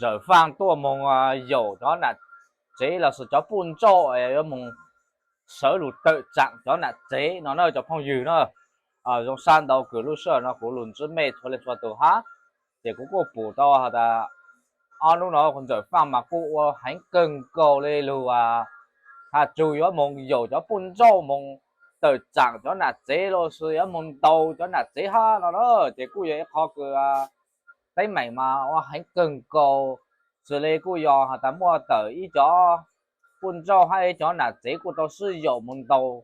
Ntxawm Faaj tuaj moog yaum cov nam tsev lossis cov puj nrauj yuav moog sawv lug tawm tsaam cov nam tsev no na cov phooj ywg na. Zoo sab ntau kws lub sij hawm no kuv lug ntsib mej txhua leej txhua tug hab, ces kuv kuj pum tau has tas ob nub no Ntxawm Faaj mas kuj ua heev kawg nkaus le lug has txug yuav moog yaum cov puj nrauj moog tawm tsaam cov nam tsev lossis yuav moog ntaus cov nam tsev hab no na. Ces kuj yog ib qho kws teeb meem mas ua heev kawg nkaus, xws le kuj yog has tas muaj tawm ib cov puj nrauj hab ib cov nam tsev kuj tau sib yaum moog ntaus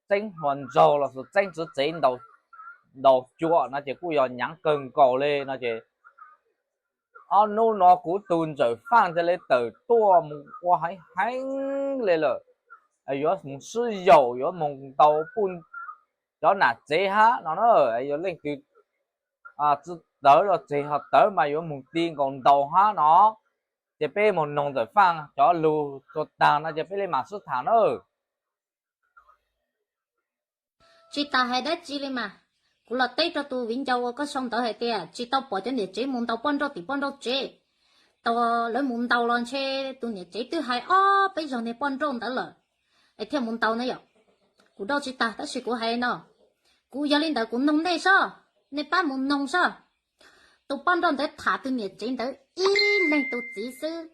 txeeb hluas nraug lossis txeeb txiv tsev ntaus cuam no ces kuj yog nyaav kawg nkaus le no ces ob nub no kuv tug Ntxawm Faaj ca le tawm tuaj moog ua heev heev le lawm, yuav moog sib yaum yuav moog ntaus puj cov nam tsev hab no na. Yog leej twg tsi tawv los tseg ho tawv mas yuav moog ti nkaus ntaus hab no. Ces peb moog noog Ntxawm Faaj cov lug txug taag no ces peb le maam sib thaam na. Tsis tas hais dab tsi li mas, kuv los teb rau tus viv ncaus uas koj sau ntawv hais tias tsis tau pom cov niam tsev mus ntaus poj nrauj tim poj nrauj tsev. Tau lawv mus ntaus los ntshe tus niam tsev twb hais ob peb zaug niag poj nrauj ntawd lawm, es thiaj mus ntaus na yom. Kuv nrauj tsis tag tab sis kuv hais no, kuv yog li ntawd kuv noog nej sab, nej pab mus noog sab. Tus poj nrauj ntawd tham tus niam tsev ntawd ib leeg tus txiv xwb,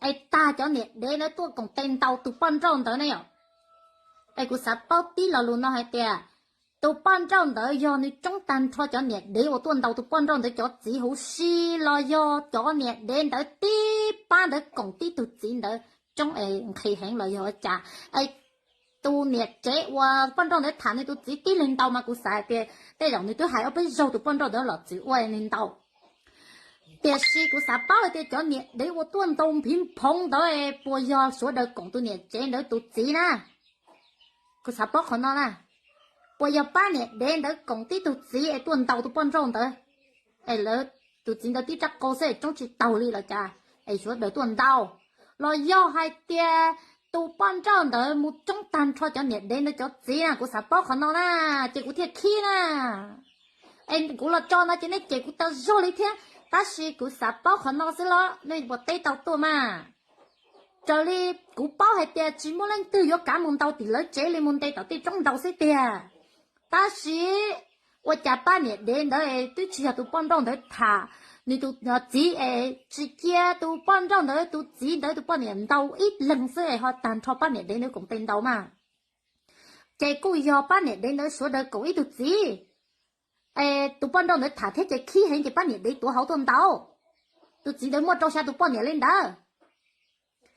es tag cov niam dev ntawd tuaj koom tes ntaus tus poj nrauj ntawd ne yom. Es kuv xav paub tib lo lus no hais tias tus poj nrauj ntawd yog nws tsoob tag nrho cov niam dev uas tuaj ntaus tus poj nrauj ntawd cov txiv huv si los yog cov niam dev ntawd tib pab ntawd koom tib tug txiv ntawd tsoob es nqhis heev los yog ua cas? Es tus niam tsev uas poj nrauj ntawd tham nws tus txiv tib leeg ntaus mas kuv xav hais tias tej zaum nws twb hais ob peb zaug tus poj nrauj ntawd los txwm ua nws ntaus. Tiam sis kuv xav paub hais tias cov niam dev uas tuaj ntaus nphiv nphoov ntawd puas yog sawv daws koom tus niam tsev ntawd tus txiv na? Kuv xav paub qhov no na, puas yog pab niam dev ntawd koom tib tug txiv es tuaj ntaus tus poj nrauj ntawd? Es lawv tus txiv ntawd tib rab qau xwb es tsoob tsis taug li los cas es sawv daws tuaj ntaus? Los yog hais tias tus poj nrauj ntawd mus tsoob tag nrho cov niam dev ntawd cov txiv na? Kuv xav paub qhov no na, ces kuv thiaj khib na. Es kuv los tso no ces nej cem kuv tau zog li thiab, tab sis kuv xav paub qhov no xwb los nej puas teb tau tuaj mas? Raws li kuv paub hais tias tsis muaj leej twg yuav kav mus ntaus tim lawv tsev li, mus nte tom tej roob ntaus xwb tiag. Tab sis ua cas pab niam dev ntawd twb tsis yog tus poj nrauj ntawd tham nws tus txiv es tsis cia tus poj nrauj ntawd tus txiv ntawd tus poj niam ntaus ib leeg xwb es ho tag nrho pab niam dev ntawd koom tes ntaus mas? Ces kuj yog pab niam dev ntawd sawv daws koom ib tug txiv, es tus poj nrauj ntawd tham thiab ces khib heev ces pab niam dev tuav hauv tuaj ntaus. Tus txiv ntawd muaj rau xya tus poj niam li ntawd,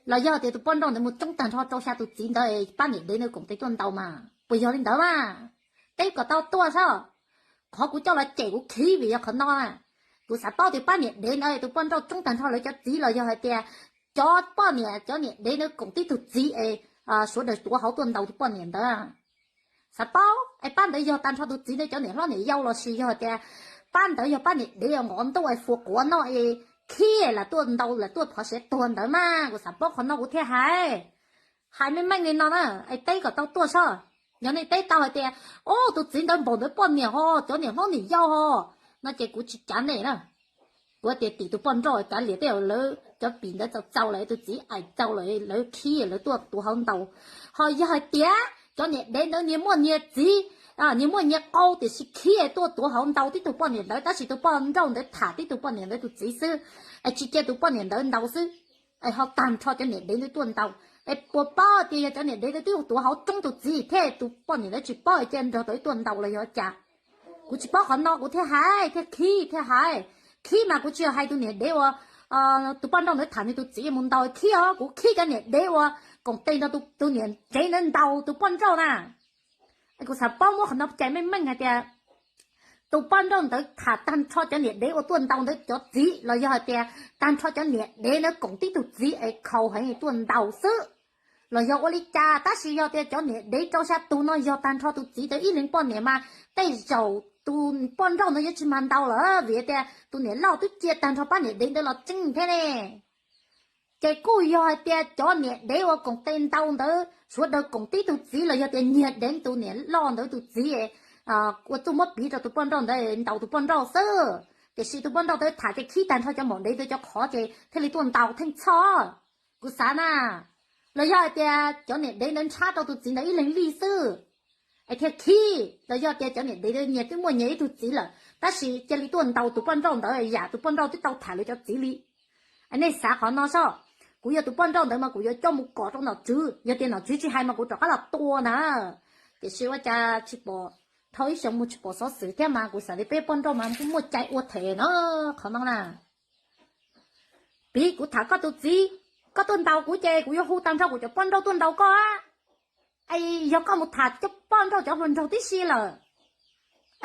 los yog tias tus poj nrauj ntawd mus tsoob tag nrho rau xya tus txiv ntawd pab niam dev ntawd koom tes tuaj ntaus mas? Puas yog li ntawd mas? Teb kom tau tuaj sab. Qhov kuv coj los cem kuv khib vim yog qhov no na. Kuv xav paub tias pab niam dev ntawd tus poj nrauj tsoob tag nrho lawv cov txiv los yog hais tias cov poj niam cov niam dev ntawd koom tib tug txiv es sawv daws tuav hauv tuaj ntaus tus poj niam ntawd? Xav paub es pab ntawd yog tag nrho tus txiv ntawd cov niam hlob niam yau lossis yog tias pab ntawd yog pab niam dev nqov ntuj es fuas quav noj es khib lam tuaj ntaus lam tuaj phov siav tuag ntawd mas? Kuv xav paub qhov no kuv thiaj hais. Hais meej meej li no na, es teb kom tau tuaj sab. Yog nej teb tau hais tias, o, tus txiv ntawd npaum ntawd poj niam ho, cov niam hlob niam yau ho, no ces kuv tsis cav nej na. Kuv tias tim tus poj nrauj kav liam tej zaum lawv cov pim ntawd txaus txaus lawm, tus txiv aim txaus lawm lawv khib lawv tuaj tuav hauv ntaus. Ho yog hais tias cov niam dev ntawd niag muaj niag txiv, niag muaj niag qau tiam sis khib tuaj tuav hauv ntaus tib tug poj niam ntawd tab sis tus poj nrauj ntawd tham tib tug poj niam ntawd tus txiv xwb, es tsis cia tus poj niam ntawd ntaus xwb, es ho tag nrho cov niam dev ntawd tuaj ntaus, es puas paub tias yog cov niam dev ntawd twb tuav hauv tsoob tus txiv thiab tus poj niam ntawd tsis paub es cia nrog tau ib tuaj ntaus los yog cas? Kuv tsis paub qhov no kuv thiaj hais thiaj khib thiaj hais. Khib mas kuv tsis yog hais tus niam dev uas tus poj nrauj ntawd tham nws tus txiv mus ntaus khib os, kuv khib cov niam dev uas koom tes nrog tus niam tsev ntawd ntaus tus poj nrauj na. Kuv xav paub muab qhov no cais meej meej hais tias tus poj nrauj ntawd tham tag nrho cov niam dev uas tuaj ntaus ntawd cov txiv los yog hais tias tag nrho cov niam dev ntawd koom tib tug txiv es khaus heev tuaj ntaus xwb, los yog ua li cas? Tab sis yog tias cov niam dev rau xya tus no yog tag nrho tus txiv ntawd ib leeg poj niam mas tej zaum tus poj nrauj ntawd yuav tsis mag ntaus lawm vim tias tus niam loj twb cia tag nrho pab niam dev ntawd los tseeb thiab ne. Ces kuj yog hais tias cov niam dev uas koom tes ntaus ntawd sawv daws koom tib tug txiv los yog tias nyiag deev tus niam loj ntawd tus txiv ua txuj muab piv rau tus poj nrauj ntawd ntaus tus poj nrauj xwb. Tiam sis tus poj nrauj ntawd tham ces khib tag nrho cov maum dev ntawd cov qhov ces thiaj li tuaj ntaus theej txhoj. Kuv xav na, los yog hais tias cov niam dev ntawd ntshab rau tus txiv ntawd ib leeg li xwb, es thiaj khib, los yog tias cov niam dev ntawd nyias twb muaj nyias ib tug txiv lawm tab sis cia li tuaj ntaus tus poj nrauj ntawd yam tus poj nrauj twb tau tham lawv cov txiv li. Nej xav qhov no soj, kuv yog tus poj nrauj ntawd mas kuv yuav coj mus kom rau nom tswv, yog tias nom tswv tsis hais mas kuv rov qab los tua na. Tiam sis ua cas tsis pom, dhau ib xyoo mus tsis pom xov xwm thiab mas kuv xav tias peb poj nrauj mas kuj muaj cai ua them no, qhov no na. Piv kuv tham koj tus txiv, koj tuaj ntaus kuv ces kuv yuav hu tag nrho kuv cov poj nrauj tuaj ntaus koj. Es yog koj mus tham cov poj nrauj cov hluas nraug tib si lawm,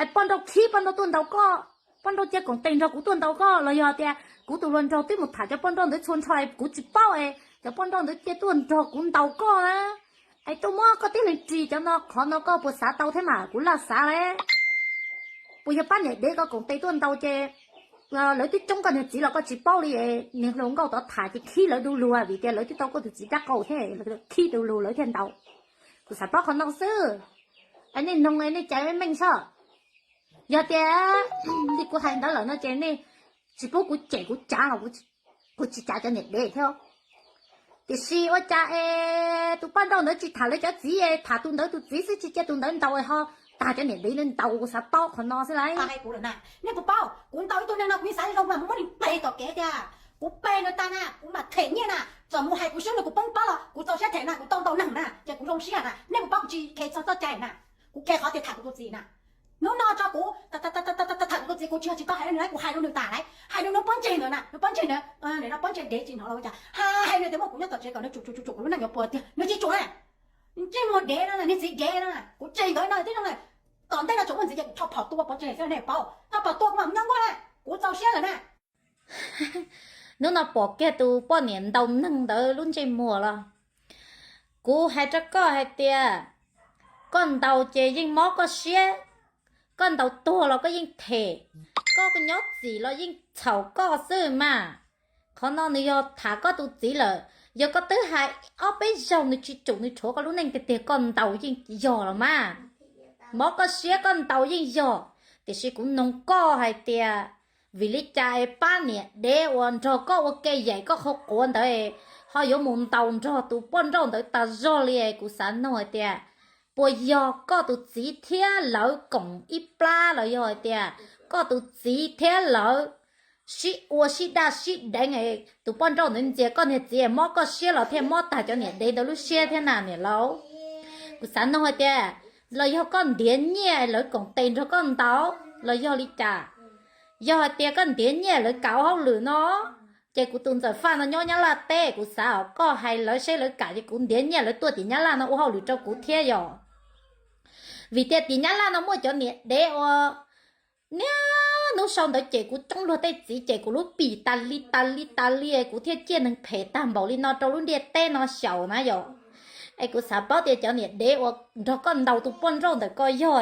es poj nrauj khib poj nrauj tuaj ntaus koj, poj nrauj cia koom tes nrog kuv tuaj ntaus koj, los yog tias kuv tus hluas nraug twb mus tham cov poj nrauj ntawd txhua nrho es kuv tsis paub es cov poj nrauj ntawd cia tuaj nrog kuv ntaus koj na, es tuaj muab koj tib leeg ris cov no, qhov no koj puas xav tau thiab mas kuv laj xav li. Puas yog pab niam dev koj koom tes tuaj ntaus ces lawv twb tsoob koj niag txiv los koj tsis paub li, niag hluas nkauj tod tham ces khib lawv du lug vim tias lawv twb tau koj tus txiv dab qau thiab, khib du lug lawv thiaj ntaus. Kuv xav paub qhov no xwb. Es nej noog es nej caiv meej soj. Yog tias li kuv hais ntawd lawm no ces nej tsis pub kuv cem kuv cav los kuv tsis cav cov niam dev thiab. Tiam sis ua cas es tus poj nrauj ntawd tsis tham lawv cov txiv, tham tus ntawd tus txiv xwb, tsis cia tus ntawd ntaus ho tag cov niam dev ntawd ntaus, kuv xav paub qhov no xwb lauj. Hais kuv lawm na, nej puas paub kuv ntaus ib tug neeg no kuv yeej xav zoo mas muab nws pe tom kev tiag. Kuv pe nws tag na kuv mam them nyiaj na, txawm mus hais kuv swb nws kuv poob pob los kuv txaus siab them na, kuv tau ntaus neeg na ces kuv zoo siab na. Nej puas paub kuv tsis khev txog txoj cai na, kuv khev qhov tias tham kuv tus txiv na. Hnub no tso kuv tham kuv tus txiv, kuv tsis yog tsis tau hais rau nws lauj, kuv hais rau nws tas lauj, hais rau nws pob ntseg ntawd na, nws pob ntseg ntawd, nws no pob ntseg dev tsis hnov los ua cas, hais nws tias muaj kuv nyob tom tsev kom nws tsum tsum tsum kuv lub neej yuav puas tiag, nws tsis tsum na. Ntsej muag dev no, niag txiv dev no, kuv tseg nkawd no tib zoo na. Tom ntej no tsuas muaj ntxiv ces kuv rho phom tua pov tseg xwb nej paub, rho phom tua kuv mam nyob nkuaj na, kuv txaus siab lawm na. Hnub no pom kiag tus poj niam ntaus neeg ntawd lub ntsej muag los. Kuv hais rau koj hais tias, koj ntaus ces yeej mob koj siab, koj ntaus tuag los koj yeej them, koj nyob txim los yeej txhaum koj xwb mas. Qhov no nws yog tham koj tus txiv lawm, yog koj twb hais ob peb zaug nws tsis tsum, nws rhuav koj lub neej tiag tiag koj ntaus yeej yog los mas. Mob koj siab koj ntaus yeej yog, tiam sis kuv noog koj hais tias, vim li cas es pab niam dev uas nrog koj ua ke yaim koj qhov quav ntawd ho yuav mus ntaus nrog tus poj nrauj ntawd tas zog li? Kuv xav noog hais tias, puas yog koj tus txiv thiab lawv koom ib plab los yog hais tias koj tus txiv thiab lawv sib ua sib daj sib deev, tus poj nrauj ntawd ntxias koj niag txiv mob koj siab los thiaj mob tag cov niam dev ntawd lub siab thiab na niam laus? Kuv xav noog hais tias, los yog koj ntiav nyiaj lawv koom tes nrog koj ntaus los yog li cas? Yog hais tias koj ntiav nyiaj lawv kam ua hauj lwm no, ces kuv tus ntxawm Faj no nyob Nyab Laj teb, kuv xav kom koj hais lawv seb lawv kam ces kuv ntiav nyiaj lawv tuaj tim Nyab Laj no ua hauj lwm rau kuv thiab yog. Vim tias tim Nyab Laj no muaj cov niam dev uas niaj hnub sau ntawv cem kuv coob luag tej txiv, cem kuv lub pim tas li tas li tas li, kuv thiaj ciaj neeg phem tag npaum li no rau lub ntiaj teb no xyaum na yom. Es kuv xav paub tias cov niam dev uas nrog koj ntaus tus poj nrauj ntawm koj yog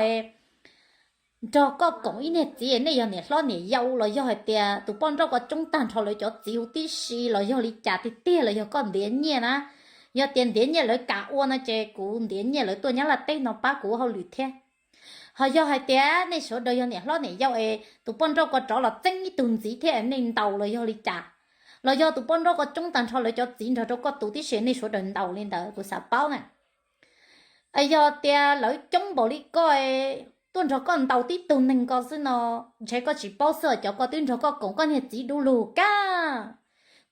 nrog koj koom ib niag txiv, nej yog niam hlob niam yau los yog hais tias tus poj nrauj ko tsoob tag nrho lawv cov txiv huv tib si los yog li cas tiag tiag los yog koj ntiav nyiaj na? Yog tias ntiav nyiaj lawv kam ua no ces kuv ntiav nyiaj lawv tuaj Nyab Laj teb no pab kuv ua hauj lwm thiab. Ho yog hais tias nej sawv daws yog niam hlob niam yau es tus poj nrauj ko rov los txeeb ib tug ntxiv thiab nej ntaus los yog li cas? Los yog tus poj nrauj ko tsoob tag nrho lawv cov txiv nrog rau koj tus tib si nej sawv daws ntaus li ntawd kuv xav paub na. Yog tias lawv coob npaum li koj tuaj nrog koj ntaus tib tug neeg ko xwb no, ntshe koj tsis paub xwb, cov ko twb nrog koj koom koj niag txiv du lug kag.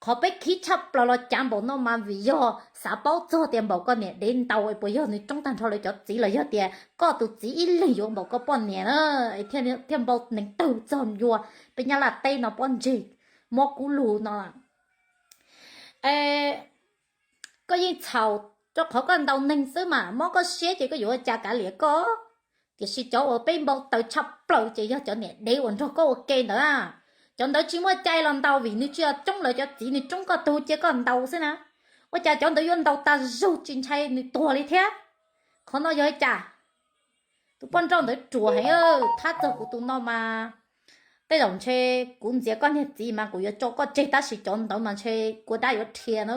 Qhov peb khib tshaj plaws los cav npaum no mas vim yog xav paub txog tias npaum koj niam dev ntaus puas yog nws tsoob tag nrho lawv cov txiv los yog tias koj tus txiv ib leeg yuav npaum koj poj niam na, thiaj npau neeg tawg txog ncua peb Nyab Laj teb no pob ntseg mob kub lug no. Koj yeej txhaum rau qhov koj ntaus neeg xwb mas, mob koj siab ces koj yuav ua cas kav liam koj. Tiam sis cov uas peb npau taws tshaj plaws ces yog cov niam dev uas nrog koj ua ke ntawd. Cov ntawd tsis muaj cai los ntaus vim nws tsis yog tsoob lawv cov txiv, nws tsoob koj tug cia koj ntaus xwb na. Ua cas cov ntawd yuav ntaus tas zog tsis ntshai nws tuag li thiab? Qhov no yog li cas? Tus poj nrauj ntawd ruam heev, thab txog kuv tus no mas tej zaum ntshe kuv ntxias koj niag txiv mas kuv yuav tso koj tseg tab sis cov ntawd mas ntshe kua dab yuav dhia na.